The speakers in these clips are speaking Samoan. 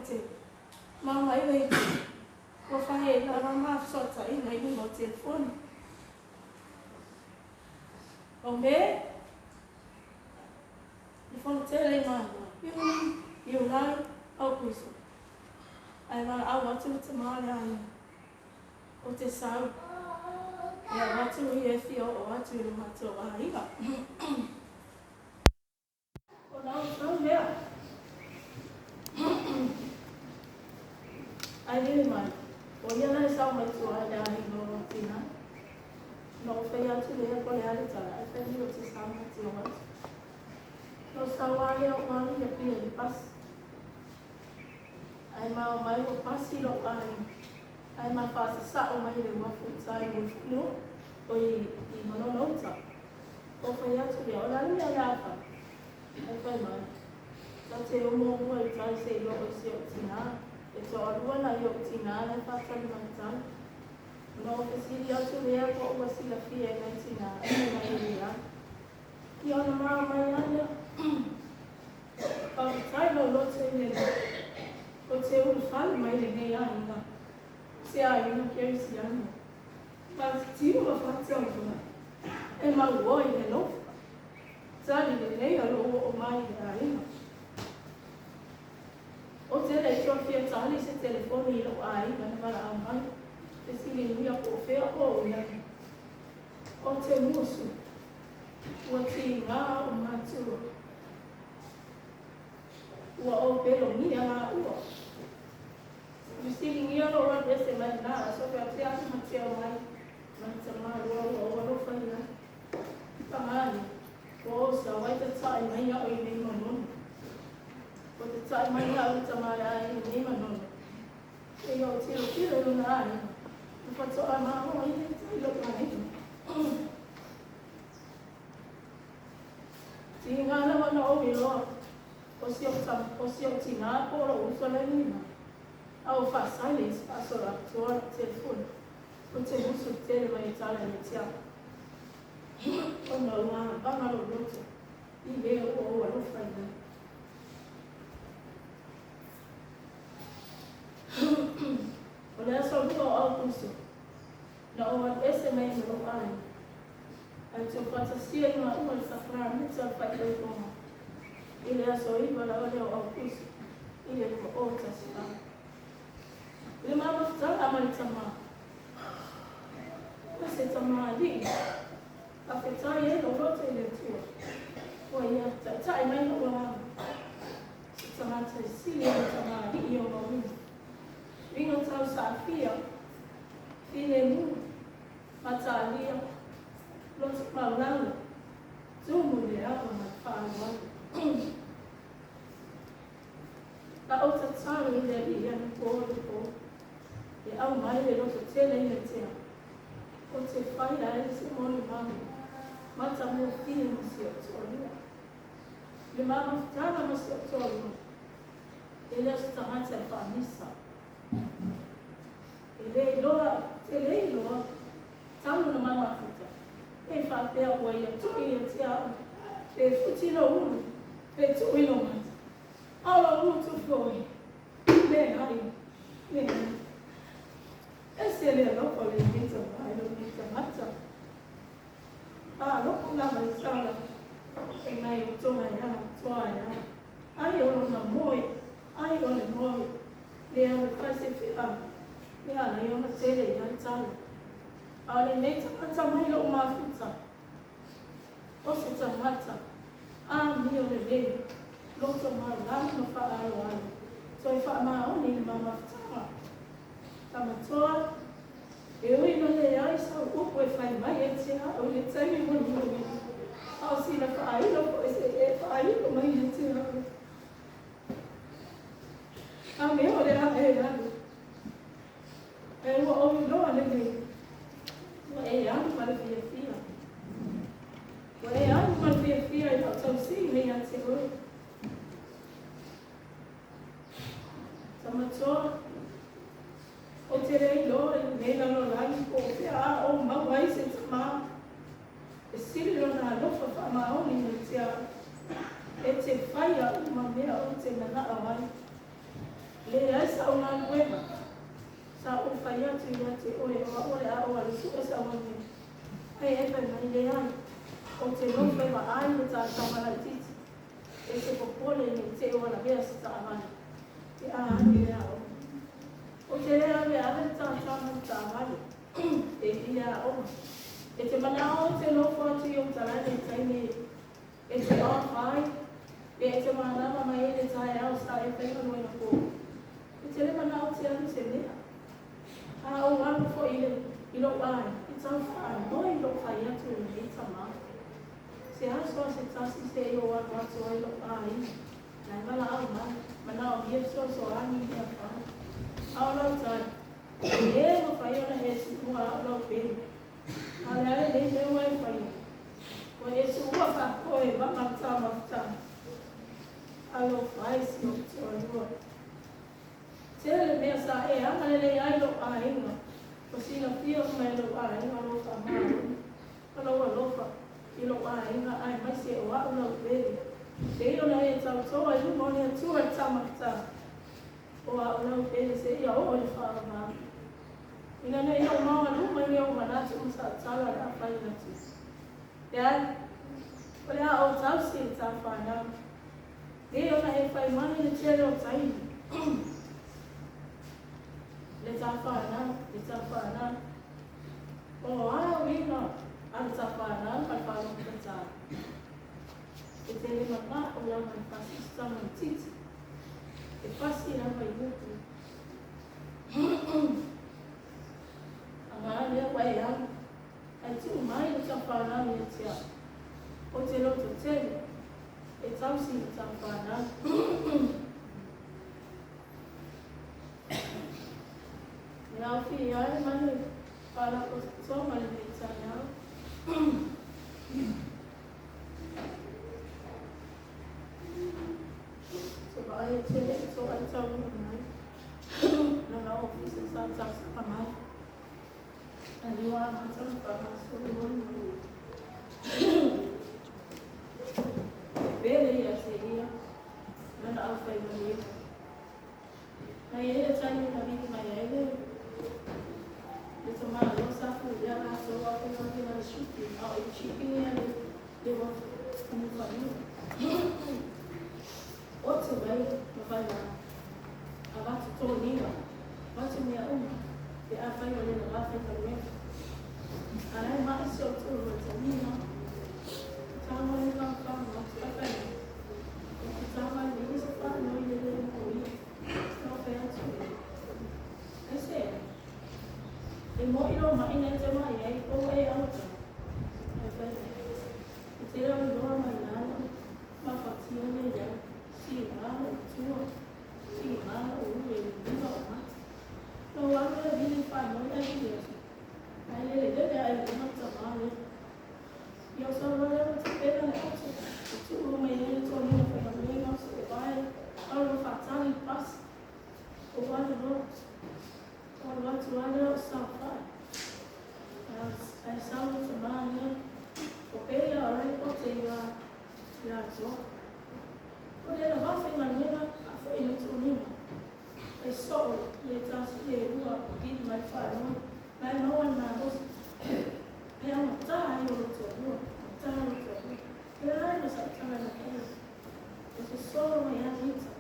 te mau mai le ua fai lava ma fesootaiga i luga o telefoni. O me le fono tele i Malua, Iuni, Iulai, Aukuso. Ae valaau atu le tama o le aiga, o te sau, e avatu ia e fia oo atu i lo matou aiga. O la outou lea. Ae lele mai, o ia la e sau mai tua i le aiga o lona tina. Na ou fai atu lea po o le a le tala, ae fai mai ou te sau ma te o atu. Na ou sau lava lea ou alu i Apia i le pasi. Ae ma omai ua pasi lou aiga, ae ma faasasao mai i le uafu i tai i Mulifanua, o i Manono uta. Ou fai atu lea, o le a le mea o le a fai? Ae fai mai, Ta te o muamua i tai se i oo i si ou tinā, e toalua nai ou tinā la e faatali mai i tai. Ona ou fesili atu lea po ua silafia e nai tinā, ae fai mai e leai. Ia ona mao mai lava lea. Faafetai lou loto i le o te ulufale mai lenei aiga, se aiga kerisiano. Faatitio ma faatauva e mau ai le alofa. Tali lelei a lou oo mai i le aiga. Ou te le i toe fia tali se telefoni i lou aiga na valaau mai, fesiligia po o fea o ou i ai. Ou te musu, ua tiga ou matua. Ua ou pelogia lāua. Fesiligia lou alu ese mai lena aso faapea atu ma te omai ma le tama lua ua ou alofa i ai. Pagani, ua ou sau ai tataʻi mai iaʻu i nei manono. Ua tataʻi mai iaʻu le tama le aiga i nei manono. Seia ou tilotilo i lona aiga, na faatoa malo ai le tai lou aiga. Tiga lava na ou iloa o si ou tama, o si ou tinā po o lou uso la e nui mai. A ua faa-silence faasoloatoa lau telefoni. Ou te musu tele mai e tala ia te au. Ona ua apaga lou loto i mea ua ou alofa i ai. O le aso lua o Aukuso, na ou alu ese mai ai ma lou aiga, ae tuufaatasia i maua le sakaramita o le faaipoipoga i le aso 9 lava lea o Aukuso i le 2014. I le mafutaga ma le tama, o se tamalii, faafetai ai lou loto i le Atua, ua ia taitai mai lou agaga, se tagata e sili ona tamalii ona uiga, uiga tausaafia, filemu, matalia, loto maualalo, tumu i le ava ma le faaaloalo. A ou tatalo i le Alii anapo o le po, e aumai le loto tele ia te au, ou te faia ai se molimau matagofie ma si ou toalua. I le ma mafutaga ma si ou toalua, e le o se tagata e faamisa. E le iloa, te le iloa, talu na ma mafuta, e faapea ua ia tui ia te au, pe futi lou ulu, pe tui lou mata. A o lou utu foi, leai, leai. Ese le alofa o lenei tama i lou nei tagata. A alofa lava i tala, e nai o toa e a, toa e a. Ai o lona moe, ai o le moe, le alu fai se feau, e ala i ona tele i ai tala. A o lenei tagata mai lou mafuta, o se tagata amio lelei, loto maulalo ma faaaloalo, toe faamaoni i le mamafutaga. Tamatoa, e ui na leai sau upu e fai mai e te au i le taimi mulimuli, a o sina faailo foi se i e faailo mai ia te au. A mea o le a e alu, e ua ou iloa lelei, ua e alu ma le fiafia. Ua e alu ma le fiafia i lau tausiga ia te oe. Tamatoa, ou te le iloa i lenei lalolagi po o fea a ou maua ai se tama e sili lona alofa faamaoni ia te au, e te faia uma mea ou te manao ai. Le fai atu ia te oe o a'u o le a ou alu su'e sau galuega. Ae e fai mai, Leai, ou te nofo e vaai i le ta tama laitiiti, e te popole ne i te i ua lavea se taavale pe a alu i le aoga. Ou te le alu e ave le ta tama i le taavale e i le aoga. E te manao ou te nofo atu i ou talaane i taimi e te off ai, pe e te manava mai ai le taeao sa e faigaluega po. E te le manao ou te alu i se mea. A ou alu foi i le i lou aiga, e tau faanoi lou fai atu e lenei tama. Se aso a se tasi se i ou alu atu ai lou aiga, la e valaau mai, manaomia fesoasoani i mea fai. A o lau tali, e lē mafai ona e tuua au lau pele. A o le a lenei mea ua e faia? Ua e tuua faafoe e maa le taumafataga. Alofa e si ou toalua. Tele mea sa e agalelei ai lou aiga, ua silafia uma e lou aiga lou faamalo ma lou alofa i lou aiga aemaise o a'u lau pele. Pei ona e tautoa i luma o le Atua i le taumafataga o a'u lau pele seia oo i le faavavau. Ina ne i ou maoaluma i ni ou manatu ma sau tala o le a fai atu. Leai, o le a ou tausi i le ta fanau. Pei ona e fai mai i le tele o taimi, le ta fanau, le ta fanau. O a uiga a le ta fanau ma le faalogotata? E te le manao lava e pasi i se tamaitiiti, e pasi lava i upu. Aua lea ua e alu, ae tuu mai le ta fanau ia te au. Ou te loto tele e tausi i le ta fanau. E aofia ai ma le Faalapotopotoga lenei taeao. Te vaai e tele i tō ai taunuu mai lana ofisa sa talosaga mai. A lua amata ona faagasolo mai mai. E pele ia te ia lana aufaigaluega. Na i ai le taimi na vili mai ai le le tamaloa sa pulea latou aufaigaluega i le shipping, a o le shipping ia le le uafu i Niufanua. Oto mai ma fai mai, avatu toniga, avatu mea uma pe afai ua le lava faigaluega. A la e mai si ou toalua i taliga, tama le fagafanga atu ae fai mai, Ou te tama e leai se faanoi le le molia. Na ou fai atu i ai, Aisea? E moi lou maʻi na e te mai ai po ua e autau? Ae fai mai, E te le o iloa mai lalo mafatia nei au, siga lou tua, siga lou ulu e liliva ou mata. Na ou alu e vili i faanoi ae vili atu, ae lelelele ae i luga le tama lea. Ia o sau loa lea ua tapena le ato e tuu mai ai le toniga faigaluega o se vae alu loa faatali i le pasi. Ou alu loa, ou alu atu lava lea o saofai. Ae sau le tama lea, o pei a o la e ote i le atoa. O le lava faigaluega a foi le toniga. E soo le tasi le lua vili mai faanoi, ma e maua le malosi. E augata ai o lou toalua, augata lou toalua. E leai ma sau tala na faia. E sosolo mai lava ita,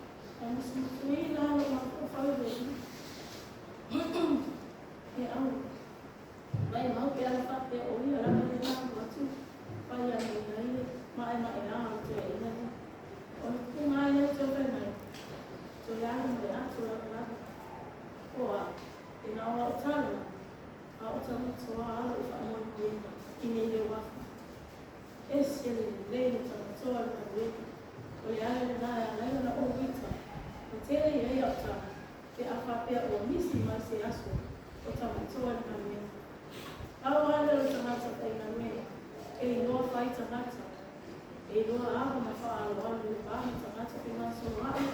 ae musumusuina lou mafaufau i le Alii. E au, maimau pe ana faapea o ia lava lena alu atu fai ane i ai le maemaea o le toeaina lea. O le puga lava lea o toe fai mai, toe alu ma le ato lavalava. O a, e na o a'u tala lava, a o tautoa lava lou faamoemoega i nei le uafu. Ese le lelei o tautoa le galuega. O le ala lena e ala ai ona ou ita, ua tele i ai a'u tala, pe a faapea ua misi mai se aso o tautoa le galuega. Pau lava lea o le tagata faigaluega e iloa fai tagata, e iloa ava ma faaaloalo i le va ma tagata fegasoloai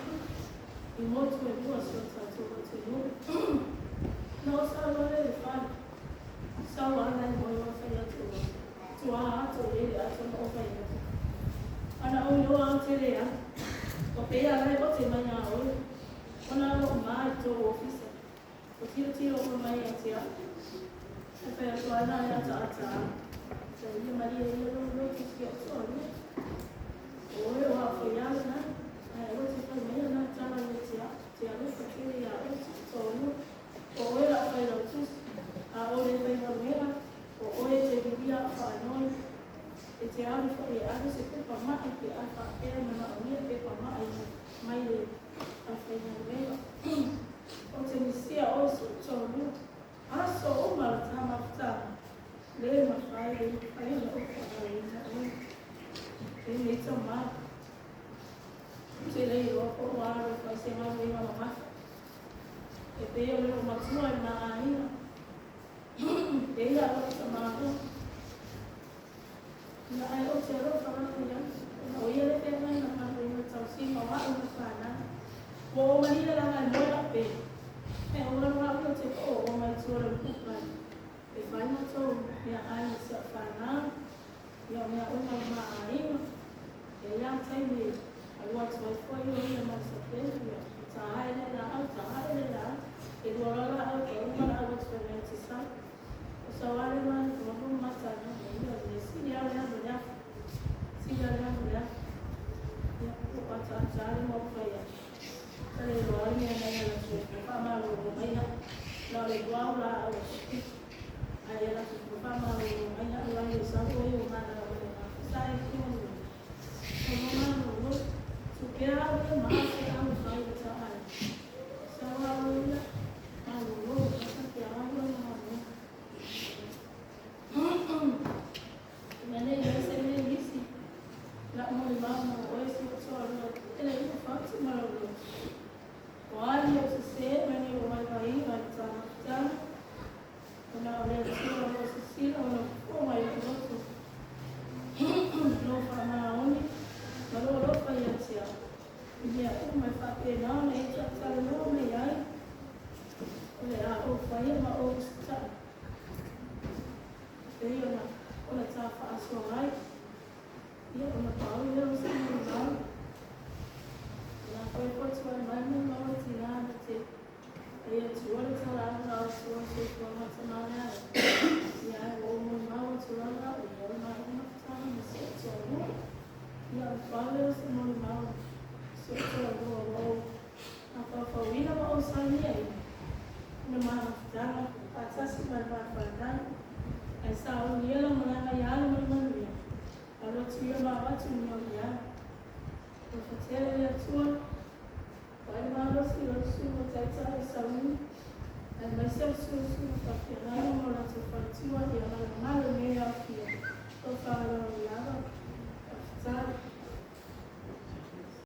i motu e lua si o tatou atunuu. Na ou sau loa lea i le fale, sau lava la e moe oe fai atu oe, tuā ato i ai le ato na ou fai atu. Ana ou iloa au tele ai, ua pei a la e ote mai iā oe, ona lou ma i tou ofisa. O tilotilo uma mai ia te au. E whai atu ana e ata ata. Te ia maria ia lou loto si o toalua. O oe o au whai na. Ae o te whai mai ana tala ia te au. Te alofa tele ia oe si o toalua. O oe la whai lau tusi. A o le whai manuera. O oe te bibia a whaanoi. E te alu whai e alu se pepa mai pe a whaapea mana o nia pepa mai mai le a whai manuera. O te misia o si o toalua. Aso uma la tāmafutaga le mafai e mafai ona ou faagaloina oe. E lenei tamā, ou te le iloa po o a alofa i se galuega mamafa. E pei o le olomatua i le ma aiga. E ia alofa tamāloa. Ia ae ou te alofa lava i ai, ona o ia le feagai ma galuega tausiga o a'u ma fanau. Ua ou malila laga e moe la'u pele. Ae ou alu a'u ia te po'o o mai tua lou kupa e fai matou meaai ma si a'u fanau, ia o mea uma i ma aiga. E ia taimi e alu atu ai foi o ia ma le sapelu, ia ta ae le laau, ta ae le laau, e lua loa laau ta uma laau atu fai mai o te sau. O sauale ma le tamafu mata na ma ia o le sili ao le alu le afu, sili ao le alu le afu. Ia, o ataata le mau fai atu. Ta le iloa le mea na ia latou e fia faamalolo mai au. Na o le luau laau o se pito. Ae ia latou fia faamalolo mai au ai e sau oe o mana o le mafuta e fia o o malolo. Tu pea au ia ma se au fai o ta ai. Sau au ia malolo o ta te au o malolo. Ina nei ai se mea nisi. La mo le mau mo oe si o toalua ele ia fatu ma lau loto. O ali o se se mani o mai vai vai ta mafutaga. Ona o le Atua o lo o sisila ona fofoga mai lou loto. Lou faamaoni ma lou alofa ia te au. I mea uma e faapena ona e taatalanoa mai ai, o le a ou faia ma ou usitai. E pei ona ona ta faasoa ai, ia ona pau lea o se molimau. O la foi fotuai mai molimau e tinā na te ai atua le talaaga o sua soifuaga tamaoiaina. Ia ae ua ou molimau atu lava au ia o le maʻu mafutaga ma si ou toalua. Ia ona pau lea o se molimau si ou toalua ua ou mafaufauina ma ou sainiaina ona ma mafutaga faatasi ma le mafanau. Ae saunia lau malaga ia alo ma le manuia. Alu atu ia ma avatu ni au i au. Alofa tele le Atua, vaai le malosi o lau susuga taitai e sauni, aemaise o le susuga faafeagaiga ma o latou faletua ia ma